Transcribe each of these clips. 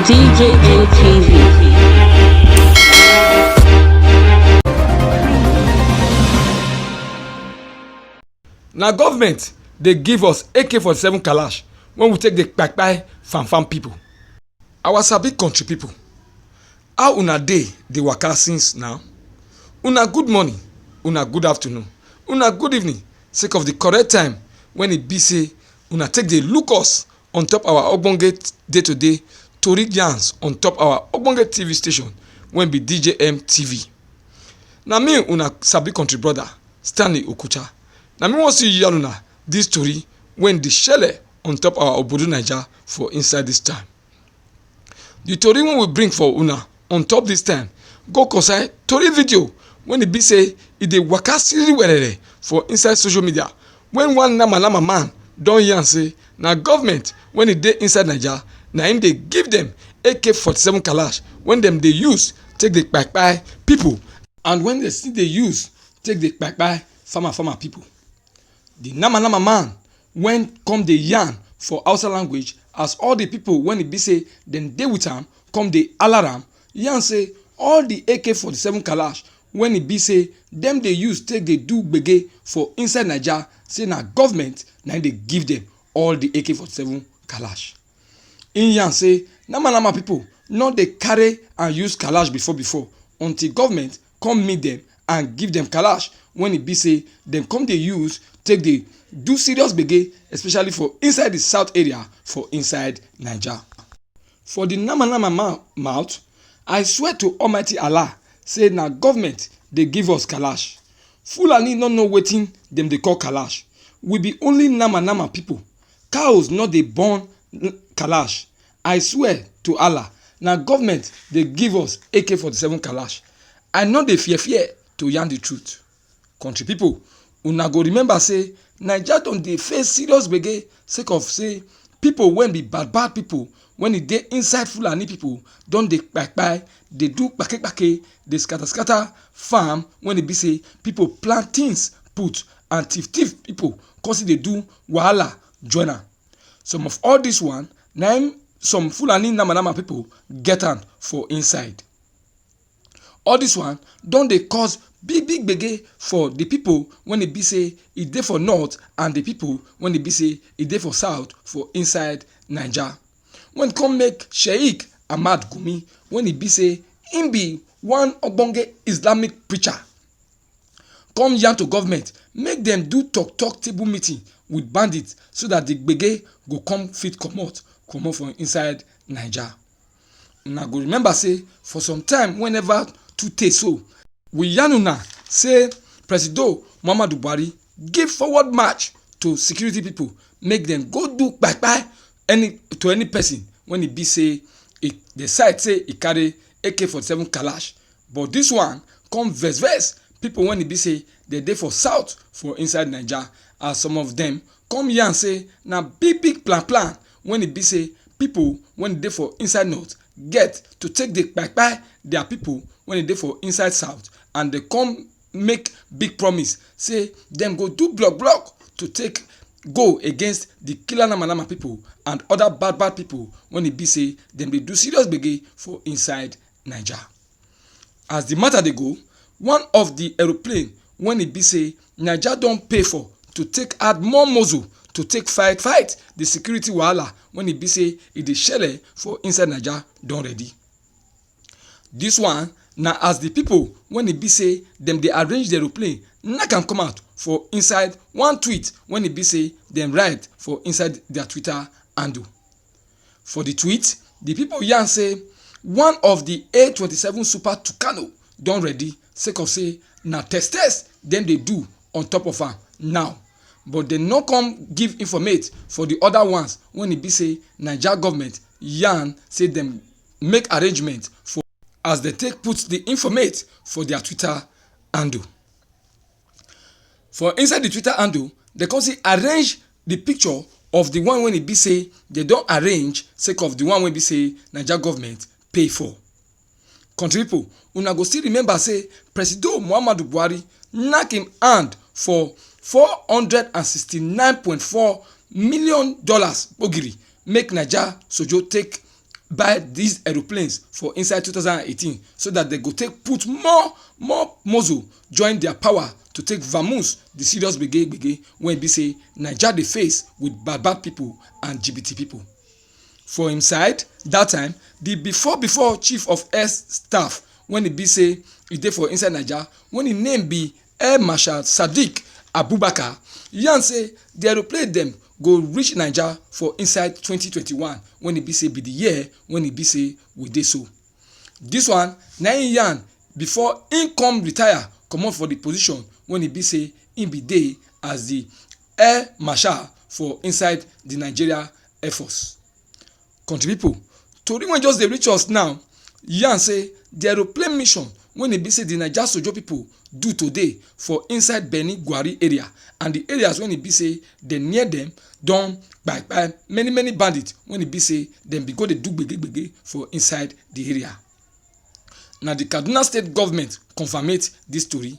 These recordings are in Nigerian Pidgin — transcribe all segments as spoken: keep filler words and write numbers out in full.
T J N T V. Na government dey give us A K forty-seven kalash when we take dey kpai kpai farm farm people. Our sabi country people, how una dey dey waka since now? Una good morning, una good afternoon, una good evening, sake of the correct time when e be say una take dey look us on top our ogbonge day to day tori yarns on top our ogbonge T V station wey be D J M T V. Na me, una sabi country brother, Stanley Okucha. Na me wan see yarn una this tori wey dey shele on top our obodo Naija for inside this time. The tori wey we bring for una on top this time go concern tori video wey e be say e dey waka siri werere for inside social media, when one nama nama man don yarn say na government wey e dey inside Naija, na im dey give dem A K forty-seven kalash wey dem dey use take dey kpai kpai people, and wey dem still dey use take dey kpai kpai farmer farmer people. The nama nama man wey come dey yarn for Hausa language, as all the people wey e be say dem dey with am come dey holler am, yarn say all the A K forty-seven kalash wey e be say dem dey use take dey do gbege for inside Naija, say na government na im dey give dem all the A K forty-seven kalash. Im yarn say nama nama people no dey carry and use kalash before before, until government come meet dem and give dem kalash wey e be say dem come dey use take dey do serious gbege, especially for inside the south area for inside Naija. For the nama nama ma- mouth, I swear to Almighty Allah say na government dey give us kalash. Fulani no know wetin dem dey call kalash. We be only nama nama people. Cows no dey born n- kalash. I swear to Allah, na government dey give us A K forty-seven kalash. I no dey fear fear to yarn the truth. Country people, una go remember say Naija don dey face serious gbege sake of say people wey be bad bad people wey e dey inside Fulani people don dey kpai kpai, dey do kpake kpake, dey scatter scatter farm wey e be say people plant things put, and thief thief people come still dey do wahala join am. Some of all this one na im some Fulani nama nama people get am for inside. All this one don dey cause big big gbege for the people wey e be say e dey for north and the people wey e be say e dey for south for inside Naija. Wey come make Sheikh Ahmad Gumi, wey e be say im be one ogbonge Islamic preacher, come yarn to government make dem do talk talk table meeting with bandits, so that the gbege go come fit comot comot from inside Naija. Una go remember say for some time wey never too tey so, we yarn una say Presido Muhammadu Buhari give forward march to security people make dem go do kpai kpai any to any person wey e be say e decide say e carry A K forty-seven kalash. But this one come vex vex people wey e be say dem dey for south for inside Naija, as some of dem come yarn say na big big plan plan wey e be say people wey dey for inside north get to take dey kpai kpai their people wey dey for inside south, and dem come make big promise say dem go do block block to take go against the killer nama nama people and other bad bad people wey e be say dem dey do serious gbege for inside Naija. As the matter dey go, one of the aeroplane wey e be say Naija don pay for to take add more muscle to take fight fight the security wahala wey e be say e dey shele for inside Naija don ready. This one na as the people wey e be say dem dey arrange the aeroplane knack am come out for inside one tweet wey e be say dem write for inside their Twitter handle. For the tweet, the people yarn say one of the A twenty-seven Super Tucano don ready, sake of say na test test dem dey do on top of am now. But dem no come give informate for the other ones wey e be say Naija government yarn say dem make arrangement for, as dem take put the informate for their Twitter handle. For inside the Twitter handle, dem come say arrange the picture of the one wey e be say dem don arrange sake of the one wey be say Naija government pay for. Country people, una go still remember say Presido Muhammadu Buhari knack im hand for four hundred and sixty-nine point four million dollars gbogiri make Naija sojo take buy these aeroplanes for inside two thousand and eighteen, so that they go take put more, more muscle, join their power to take vamoose the serious gbege gbege wey be say Naija dey face with bad bad people and G B T people. For him side, that time, the before before chief of air staff, when he be say he dey for inside Naija, when him name be Air Marshal Sadiq Abubakar, yarn say the aeroplane dem go reach Naija for inside twenty twenty-one, when he be say be the year when he be say we dey so. This one na him yarn before him come retire comot for the position when he be say him be dey as the Air Marshal for inside the Nigeria Air Force. Country people, tori wey just dey reach us now yarn say the aeroplane mission wey e be say the Naija sojo people do today for inside Benin Gwari area and the areas wey e be say dem near dem don kpai kpai many many bandits wey e be say dem bin go dey do gbege gbege for inside the area. Na the Kaduna State government confirmate this tori.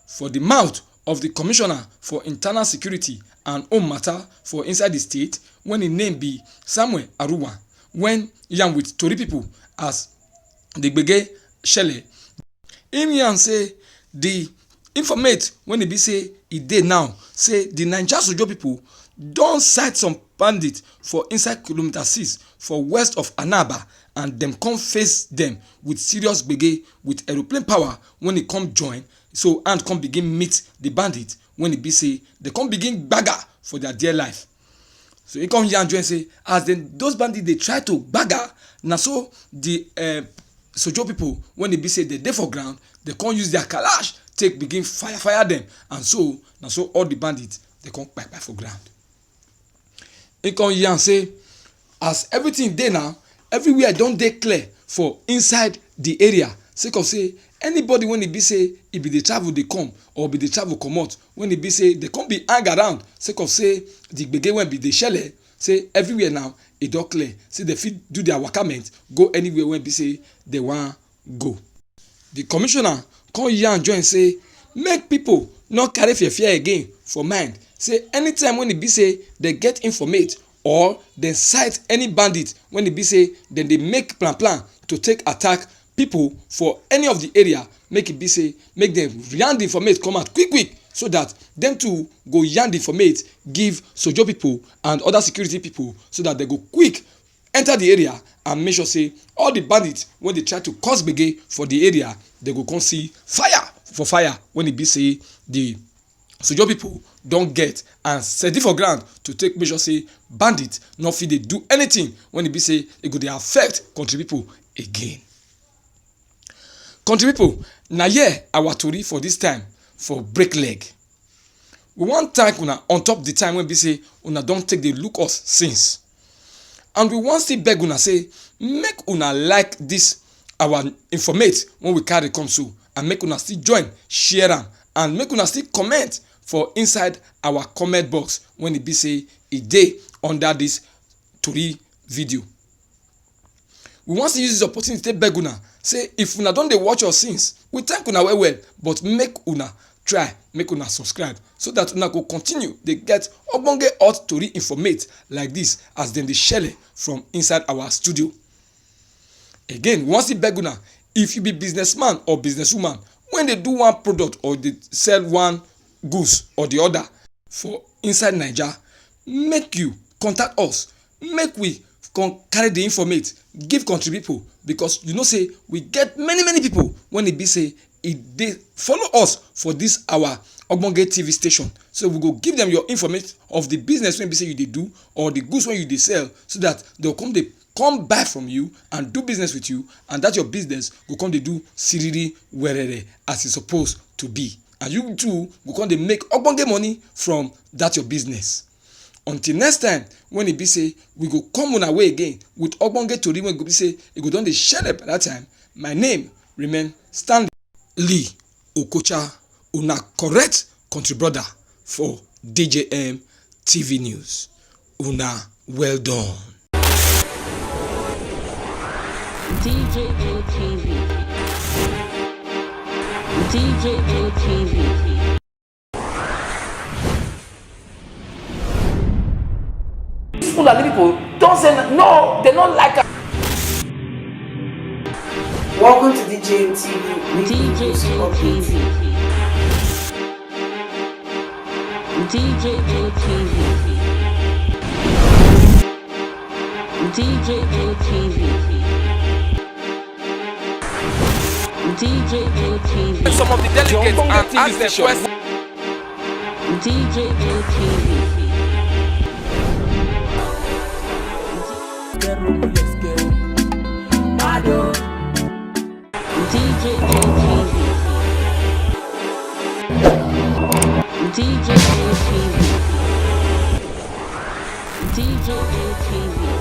For the mouth of the Commissioner for Internal Security and Home Matter for inside the state, when him name be Samuel Aruwa, when yarn with tori people as the gbege shele, him yarn say the informate when e be say e dey now say the Naija sojo people don sight some bandits for inside kilometer six for west of Anaba, and dem come face dem with serious gbege with aeroplane power when e come join, so hand come begin meet the bandit when e be say dem come begin gbaga for their dear life. So he come yarn join say as dem those bandits dey try to gbaga, na so the uh, sojo people when e be say dem dey for ground, dem come use their kalash take begin fire fire dem, and so na so all the bandits dem come kpai kpai for ground. He come yarn say as everything dey now, everywhere don dey clear for inside the area, sake of say anybody when e be say e be dey travel dey come or be dey travel comot, when e be say dem come be hang around sake of say the gbege wey be dey shele, say everywhere now e don clear, say dem fit do their wakament go anywhere wey be say dem wan go. The commissioner come yarn join say make people no carry fear fear again for mind, say anytime when e be say dem get informate or dem sight any bandit when e be say dem dey make plan plan to take attack people for any of the area, make e be say make dem yarn the informate come out quick quick, so that dem too go yarn the informate give sojo people and other security people, so that dem go quick enter the area and make sure say all the bandits wey dey try to cause gbege for the area, dem go come see fire for fire when e be say the sojo people don get and set it for ground to take make sure say bandits no fit dey do anything when e be say e go dey affect country people again. Country people, na here our tori for this time for break leg. We wan thank una on top the time wey be say una don take dey look us since, and we wan still beg una say make una like this our informate wey we carry come so, and make una still join share am, and make una still comment for inside our comment box when e be say e dey under this tori video. We wan still use this opportunity take beg una say if una don dey watch us since, we thank una well well, but make una try make una subscribe so that una go continue dey get ogbonge hot tori informate like this as dem dey shele from inside our studio. Again, we wan still beg una, if you be businessman or businesswoman wey dey do one product or dey sell one goods or the other for inside Naija, make you contact us, make we come carry the informate give country people, because you know say we get many many people when e be say e dey follow us for this our ogbonge T V station, so we go give them your informate of the business wey be say you dey do or the goods wey you dey sell, so that dem go come dey come buy from you and do business with you, and that your business go come dey do siriri werere as e suppose to be, and you too go come dey make ogbonge money from that your business. Until next time, when e be say we go come una way again with ogbonge tori wey go be say e go don dey shele by that time, my name remain Stanley Okocha, una correct country brother for D J M T V News. Una well done. D J M T V. D J M T V. These Fulani people don say no, they no like am. Welcome to D J M T V weekly news update. D J M T V. D J M T V. D J M T V. Some of the delegates and ask them questions. D J M T V. D J M T V. D J M T V. D J M T V.